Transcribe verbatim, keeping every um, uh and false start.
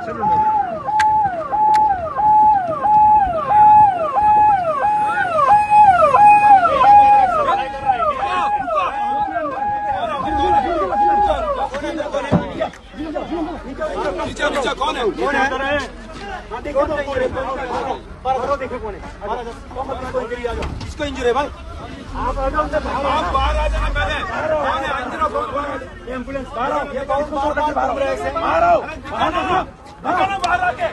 पीछे, पीछे, कौन है? कौन है? हाँ, देखो, देखो, देखो, देखो, देखो, देखो, कौन है? किसको इंजरी है भाई? आप आ जाओ, आप बाहर आ जाना पहले। कौन है? अंदर आओ, बाहर आ जाओ। एम्बुलेंस बाहर आओ। ये बहुत बार बार घूम रहे हैं। बाहर आओ। बाहर आओ। बाहर आके।